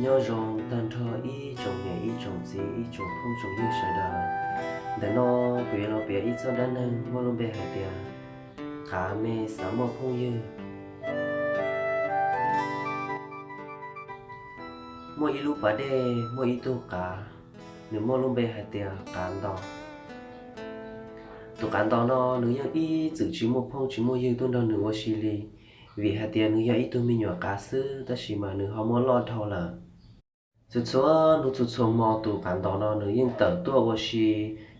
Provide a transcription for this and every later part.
Nyob zoo tag nrho ib tsoom niam ib tsoom txiv ib tsoom phooj tsoom ywg sawv daws. Ntawm no kuv yuav los piav ib txoj dab neeg muaj lub npe hais tias qav me xav muaj phooj ywg. Muaj ib lub pas dej muaj ib tug qav, nws muaj lub npe hais tias qav ntos. Tus qav ntos no nws yeej ib txwm tsis muaj phooj tsis muaj ywg tuaj nrog nws ua si li, vim hais tias nws yog ib tug me nyuam qav xwb tab sis mas nws ho muaj loj dhau lawm. Txhua txhua hnub txhua txhua hmo tus qav ntos no nws yeej tawm tuaj ua si,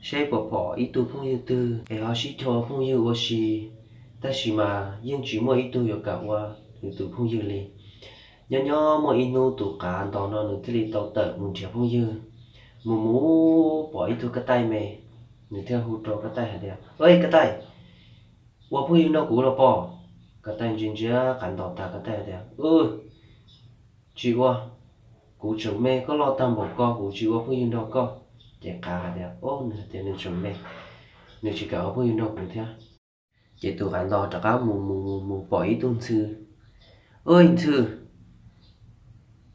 seb puas pom ib tug phooj ywg twg es ho sib cog phooj ywg ua si, tab sis mas yeej tsis muaj ib tug yuav kam ua nws tus phooj ywg li. Nyob nyob muaj ib hnub tus qav ntos no nws thiaj li tau tawm mus nrhiav phooj ywg. Mus mus pom ib tug kab taij me, nws thiaj hu rau kab taij hais tias, Ej kab taij, ua phooj ywg nrog kuv los pom. Kab taij ntsia ntsia qav ntos tas kab taij tias, Tsis ua, kuv tseem me, koj loj tag npaum ko kuv tsis ua phooj ywg nrog koj. Ces qav hais tias, Ob, nws hais tias nws tseem me, nws tsis kam ua phooj ywg nrog kuv thiab. Ces tus qav ntos rov qab mus mus mus mus pom ib tug ntxhw. Ej ntxhw,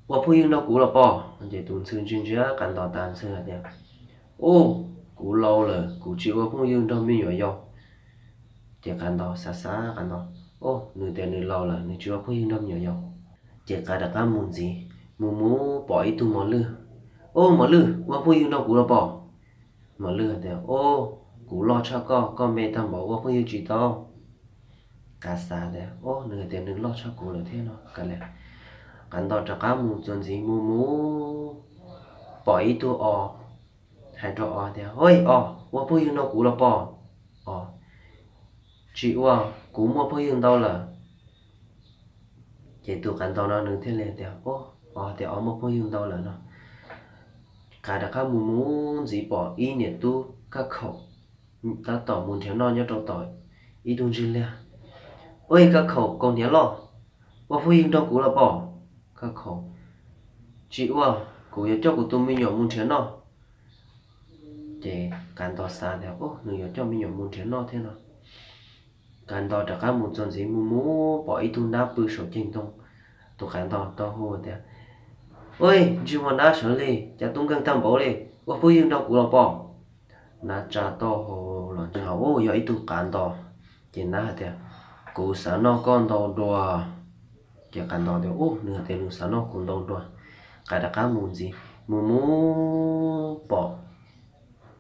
ua phooj ywg nrog kuv los pom. Ces tus ntxhw ntsia ntsia qav ntos tas ntxhw hais tias, Ob, kuv laus lawm kuv tsis ua phooj ywg nrog me nyuam yaus. Ces qav ntos xav xav qav ntos, Ob, nws tias nws laus lawm nws tsis ua phooj ywg nrog me nyuam yaus. Ces qav rov qab mus ntxiv, mus mus pom ib tug mos lwj. Ob mos lwj, ua phooj ywg nrog kuv los pom. Mos lwj tias, Ob, kuv loj tshaj koj, koj me tag npaum ua phooj ywg tsis tau. Qav xav tias, Ob, nws hais tias nws loj tshaj kuv lawm thiab no. Qav ntos rov qab mus txuas ntxiv mus mus pom ib tug os, hais rau os tias, Ej os, ua phooj ywg nrog kuv los pom. Os, tsis ua, kuv muaj phooj ywg ntau lawm. Ces tus qav ntos no nws thiaj li tias, Ob, os tias os muaj phooj ywg ntau lawm no. Qav rov qab mus mus ntxiv pom ib niam tub kaj khaum tab tom mus nrhiav noj nyob rau tom ib tug ntsig liaj. Ej kaj khaum, kaus hniav loj, ua phooj ywg nrog kuv los pom. Kaj khaum, tsis ua, kuv yuav coj kuv tus me nyuam mus nrhiav noj. Ces qav ntos xav tias, Ob, nws yuav coj me nyuam mus nrhiav noj thiab no. Qav ntos rov qab mus txuas ntxiv mus mus pom ib tug nab pw saum ceg ntoo. Tus qav ntos tau hu tias, Ej ntsej muag nab sawv li, cas tub nkeeg tag npaum li, ua phooj ywg nrog kuv los pom. Nab tsa tau hau los ntsia hauv, Ub, yog ib tug qav ntos. Ces nab hais tias, Kuv xav noj koj ntau dua. Ces qav ntos tias, Ub, nws hais tias nws xav noj kuv ntau dua. Qav rov qab mus ntxiv mus mus pom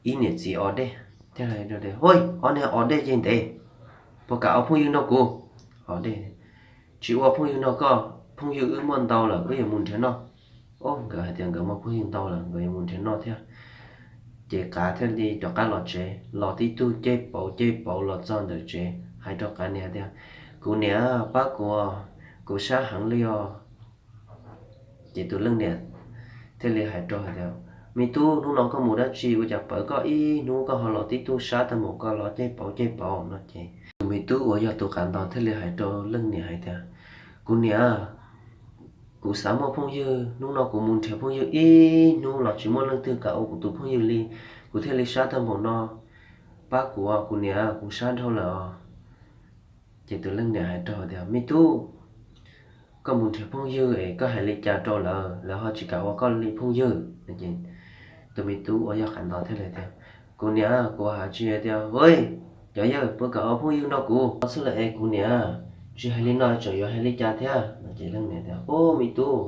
ib niam txiv os dej. Thiaj hais tias, Ej, ob niag os dej ces ntev, puas kam ua phooj ywg nrog kuv? Os dej, Tsis ua phooj ywg nrog koj, phooj ywg wb muaj ntau lawm, wb yuav mus nrhiav noj. Ob, nkawd hais tias nkawd muaj phooj ywg ntau lawm nkawd yuav mus nrhiav noj thiab. Ces qav thiaj li rov qab los tsev, los tib tug ceg pauv ceg pauv los txog ntawm tsev hais rau qav niam tias, Kuv niam, pab kuv, kuv sab heev li os. Ces tus leej niam thiaj li hais rau hais tias, Me tub, hnub no koj mus dab tsi ua cas pawv koj ib hnub koj ho los tib tug sab tag npaum ko los ceg pauv ceg pauv no? Ces tus me tub uas yog tus qav ntos thiaj li hais rau leej niam hais tias, Kuv niam, kuv xav muaj phooj ywg, hnub no kuv mus nrhiav phooj ywg ib hnub los tsis muaj leej twg kam ua kuv tus phooj ywg li, kuv thiaj li sab tag npaum no. Pab kuv, kuv niam, kuv sab dhau lawm os. Ces tus leej niam hais rau tias, Me tub, koj mus nrhiav phooj ywg es koj hais li cas rau lawv, lawv ho tsis kam ua koj li phooj ywg? Tus me tub uas yog qav ntos thiaj li tias, Kuv niam, kuv hais tsis tias, Ej, cov yawg puas kam ua phooj ywg nrog kuv? Txhob xwb lawm es kuv niam, tsis hais li no tseem yuav hais li cas thiab? Ces leej niam tias, Ub, me tub,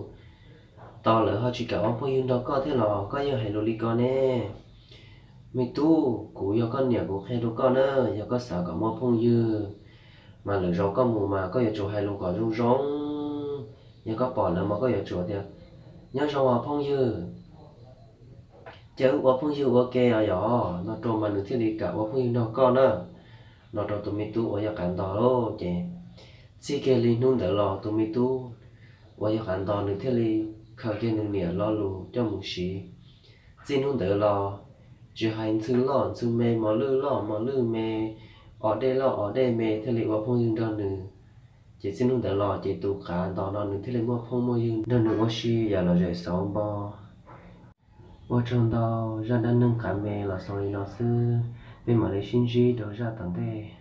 tos lawv ho tsis kam ua phooj ywg nrog koj thiab los koj yeej hais lus li ko ne? Me tub, kuv yog koj niam kuv qhia rau koj na, yog koj xav kom muaj phooj ywg mas lwm zaus koj mus mas koj yuav tsum hais lus kom zoo zoo. Yog koj pom lawv mas koj yuav tsum tias, Nyob zoo os phooj ywg, cia wb ua phooj ywg ua ke os yom, no rau mas nws thiaj li kam ua phooj ywg nrog koj na. No rau tus me tub uas yog qav ntos lauj. Ces txij kiag li hnub ntawd los tus me tub uas yog qav ntos nws thiaj li khaws kiag nws niam lo lus coj mus siv. Txij hnub ntawd los tsis hais ntxhw loj ntxhw me, mos lwj loj mos lwj me, os dej loj os dej me thiaj li ua phooj ywg nrog nws. Ces txij hnub ntawd los ces tus qav ntos no nws thiaj li muaj phooj muaj ywg nrog nws ua si yam lom zem xauv npo. Ua tsaug ntau, zaj dab neeg qav me los xaus li no xwb, peb mam li sib ntsib rau zaj tom ntej.